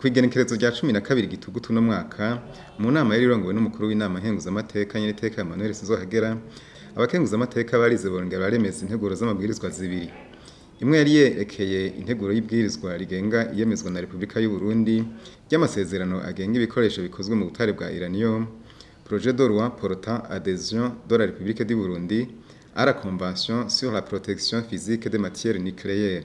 Kw'igenekerezo rya 12 Gitugutu no mwaka, mu nama yari irongowe n'umukuru w'inama nkenguzamateka, nyeniteka Emmanuel Sinzohagera, abakenguzamateka barize bongera baremeza integuro z'amabwirizwa zibiri. Imwe yari yerekeye integuro y'ibwirizwa rigenga iyemezwa na Repubulika y'u Burundi ry'amasezerano agenga ibikoresho bikozwe mu butare bwa uranium, projet de loi portant adhésion de la République du Burundi à la Convention sur la protection physique des matières nucléaires,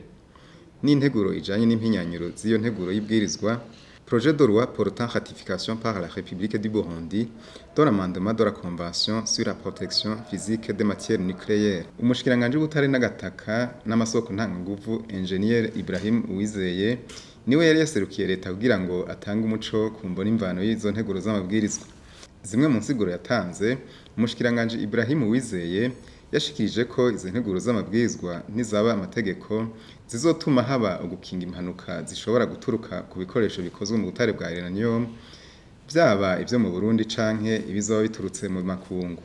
n'integuro ijanye n'impinyanyuro z'iyo nteguro y'ibwirizwa, projet de loi portant ratification par la République du Burundi de l'amendement de la Convention sur la protection physique des matières nucléaires. Umushikiranganji w'ubutare n'agataka n'amasoko ntanganguvu, Ingénieur Ibrahim Uwizeye, niwe yari yaserukiye leta kugira ngo atange umuco ku mvo n'imvano y'izo nteguro z'amabwirizwa. Zimwe mu nsiguro yatanze, umushikiranganji Ibrahim Uwizeye yashikirije ko izo nteguro z'amabwirizwa nizaba amategeko zizotuma haba ugukinga impanuka zishobora guturuka ku bikoresho bikozwe mu butare bwa uranium, byaba ibyo mu Burundi canke ibizoba biturutse mu makungu.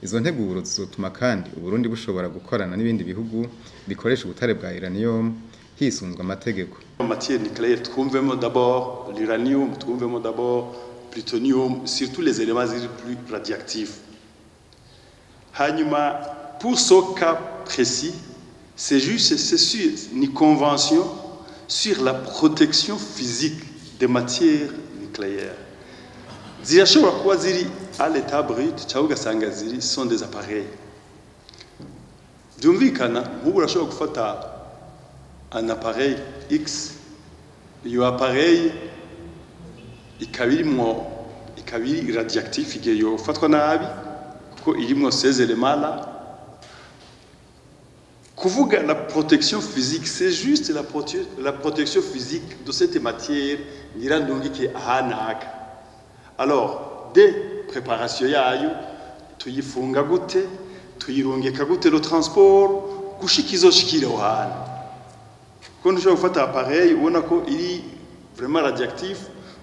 Izo nteguro zizotuma kandi Uburundi bushobora gukorana n'ibindi bihugu bikoresha ubutare bwa uranium hisunzwe amategeko. Matière nucléaire, twumvemo d'abord l'uranium, twumvemo d'abord plutonium, surtout les éléments les plus radioactifs. Hanyuma, pour ce cas précis, c'est juste, c'est sur une convention sur la protection physique des matières nucléaires. Zirashobora kuba ziri à l'état brut cyangwa ugasanga ziri sont des appareils. Byumvikana, nk'ubu urashobora gufata un appareil X, iyo appareil ikaba irimwo, ikaba iri radioactif igihe yofatwa nabi, kuko irimwo ces éléments là. Kuvuga la protection physique, c'est juste la protection physique de cette matière ngira ndungike ahanaka. Alors, de préparation yayo, tuyifunga gute, tuyirungika gute, le transport gushika izoshikira aho hantu, kuko ntushobora gufata appareil ubona ko iri vraiment radioactif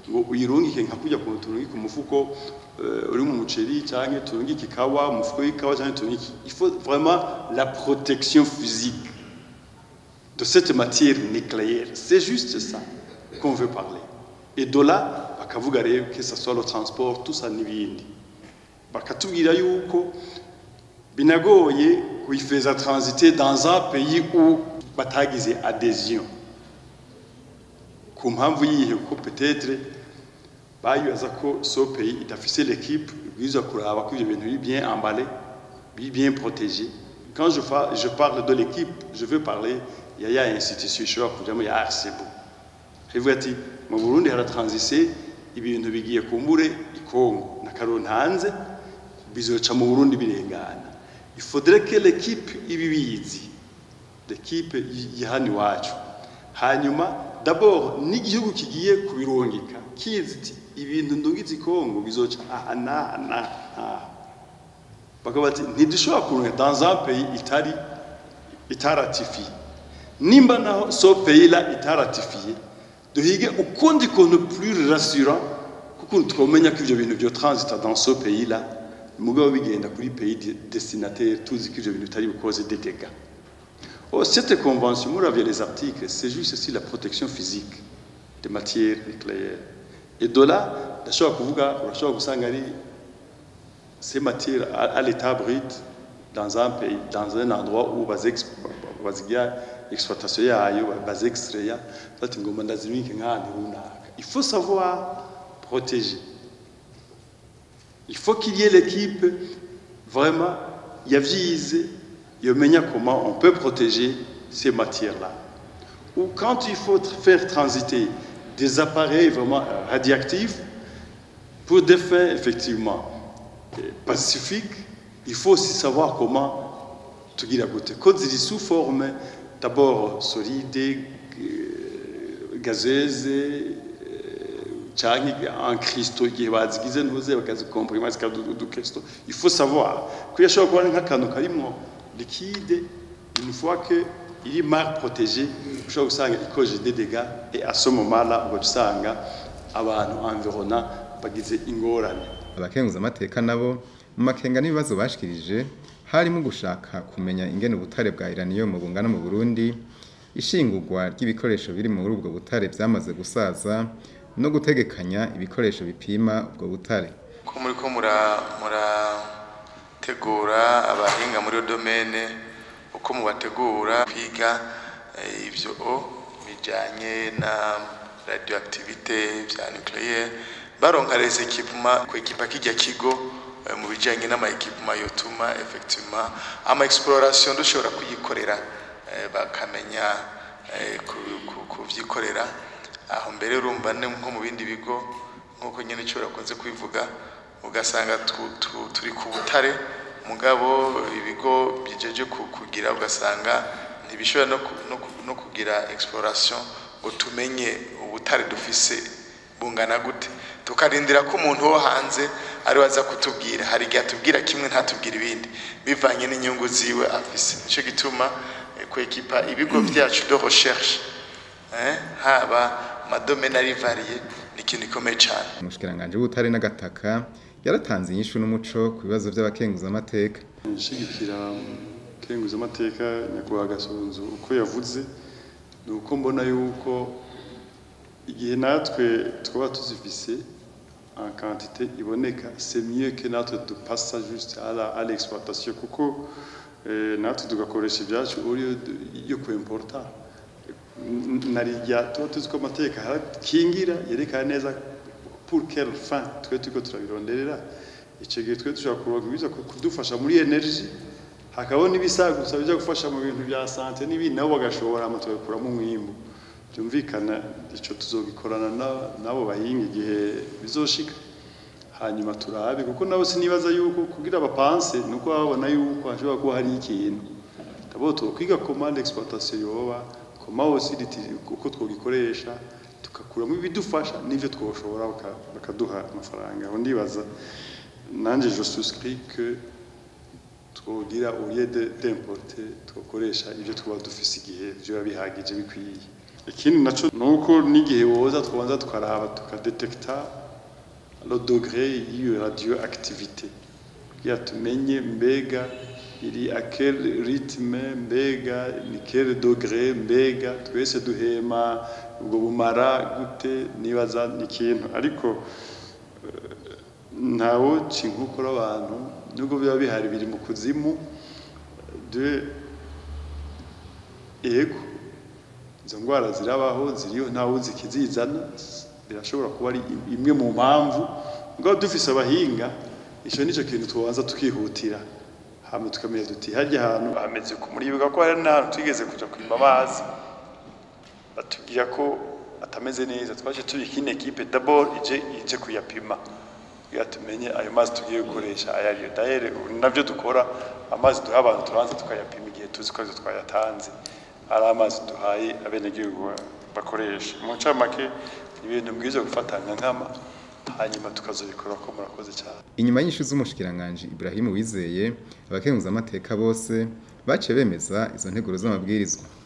ngo uyirungike nka kujya kuntu turungika umufuko uri mu muceri, cyangwa turungike ikawa, umufuko w'ikawa, cyangwa turungike. Il faut vraiment la protection physique de cette matière nucléaire, c'est juste ça qu'on veut parler. Et de là bakavuga rero que ça soit le transport, tout ça n'ibindi. Bakatubwira yuko binagoye kuyifaire transiter dans un pays où batagize adhésion. Ku mpamvu yihe? Kuko peut-être bayibaza ko ce pays idafise l'équipe ibwirizwa kuraba ko ivyo bintu biri bien emballé, biri bien protégé. Quand je parle de l'équipe, je veux parler ya institution ishobora kujamo ya ARCEBU. Bivuga ati mu Burundi haratransise ibintu bigiye kumbure i Congo na Karontanze, bizoca mu Burundi birengana. Il faudrait que l'équipe ibibizi, l'équipe ya hano iwacu, hanyuma d'abord n'igihugu kigiye kubirungika kizi iti ibintu ndungitse i Congo bizoca aha n'aha n'aha. Bakaba bati ntidushobora kurunga dans un pays itari itaratifiye. Nimba naho ce pays là itaratifiye, duhige ukundi kuntu plus rassurant, kuko twomenya ko ivyo bintu byo transita dans ce pays là mugabo bigenda kuri pays destinataire, tuzi ko ivyo bintu bitari bukoze des dégâts. Oh, cette convention, muravye les articles, c'est juste aussi la protection physique des matières nucléaires. Et de là, ndashobora kuvuga, urashobora gusanga ari ces matières à l'état brut dans un pays, dans un endroit où bazigira exploitation yayo, bazextraya, bati ngomba ndazibike nk'ahantu runaka. Il faut savoir protéger. Il faut qu'il y ait l'équipe vraiment yavyize, yomenya comment on peut protéger ces matières-là. Ou quand il faut faire transiter des appareils vraiment radioactifs pour des fins effectivement pacifiques, il faut aussi savoir comment tugira gute, ko ziri sous forme d'abord solide, gazeuse, canke en cristaux, igihe bazigize ntuze bakazikomprima zikaba du cristaux. Il faut savoir ko yashobora kuba ari nk'akantu karimwo liquide, une fois que il est mal protégé, ushobora gusanga ikoje des dégâts, et à ce moment-là ugaca usanga abantu environnants bagize ingorane. Abakenguzamateka nabo, mu makenga n'ibibazo bashikirije, harimo gushaka kumenya ingene ubutare bwa uranium bungana mu Burundi. Ishingurwa ry'ibikoresho biri muri ubwo butare vyamaze gusaza no gutegekanya ibikoresho bipima ubwo butare. Ko muriko murategura abahinga muri iyo domaine, uko mubategura kwiga ivyo bijanye na radioactivité vya nucléaire, baronka les équipements, kwekipa kirya kigo mu bijanye n'ama équipement yotuma effectivement ama exploration dushobora kuyikorera, bakamenya kuvyikorera. Aho mbere urumva nko mu bindi bigo, nk'uko nyene ico bakunze kubivuga, ugasanga turi ku butare, mugabo ibigo bijeje kugira ugasanga ntibishobora no kugira exploration ngo tumenye ubutare dufise bungana gute, tukarindira ko umuntu wo hanze ari waza kutubwira. Hari igihe atubwira kimwe ntatubwira ibindi bivanye n'inyungu ziwe afise. Nico gituma kwekipa ibigo vyacu de recherche, haba ama domaines ari variés, ni ikintu gikomeye cane. Umushikiranganji w'ubutare n'agataka yaratanze inyishu n'umuco ku bibazo vy'abakenguzamateka. Nshigikira kenguzamateka nyakubahwa Gasunzu uko yavuze, ni uko mbona yuko igihe natwe twaba tuzifise en quantité iboneka, c'est mieux que natwe dupassa juste à l'exploitation, kuko natwe tugakoresha ibyacu au lieu yo kuimporta. Narirya tuba tuzi ko amategeko kingira yerekana neza pour quelle fin twe turiko turabironderera. Ico gihe twe dushobora kuronka ibiza kudufasha muri énergie, hakabona n'ibisagusa bijya gufasha mu bintu bya santé n'ibindi, nabo bagashobora, hama tugakuramo umwimbu. Byumvikana ico tuzogikorana nabo bahinga igihe bizoshika, hanyuma turabe, kuko nabo sinibaza yuko kugira bapanse nuko babona yuko hashobora kuba hari ikintu. D'abord twokwiga comment l'exploitation yoba, comment aussi uko twogikoresha, tugakuramo ibidufasha n'ivyo twoshobora, bakaduha amafaranga. Aho ndibaza nanje je souscris que twogira au lieu d'importer twokoresha ibyo twaba dufise igihe vyoba bihagije bikwiye. Ikindi naco nuko n'igihe woza twobanza tukaraba, tukadetekta le degré y'iyo radioactivité, kugira tumenye mbega iri à quel rythme, mbega ni quel degré, mbega twese duhema ubwo bumara gute. Nibaza ni ikintu, ariko ntawo inkukura abantu nubwo biba bihari biri mu kuzimu de. Ego, izo ndwara zirabaho, ziriho, ntawe uzi ikizizana, birashobora kuba ari imwe mu mpamvu ngo dufise abahinga. Ico nico kintu tubanza tukihutira, hama tukamenya duti harya hantu hameze ku. Muribuka ko hari n'ahantu twigeze kuja kwimba amazi, batubwira ko atameze neza. Twaje tubika ine équipe d'abord ije kuyapima kugira tumenye ayo mazi tugiye gukoresha ayo ariyo. D'ailleurs ubu navyo dukora, amazi duha abantu tubanza tukayapima igihe tuzi ko arivyo twayatanze, ari amazi duhaye abenegihugu bakoresha. Mu ncamake, ibintu mbwirizwa gufata nka nkama, hanyuma tukazobikora ko. Murakoze cyane. Inyuma y'inyishu z'umushikiranganji Ibrahim Wizeye, abakenguzamateka bose baciye bemeza izo nteguro z'amabwirizwa.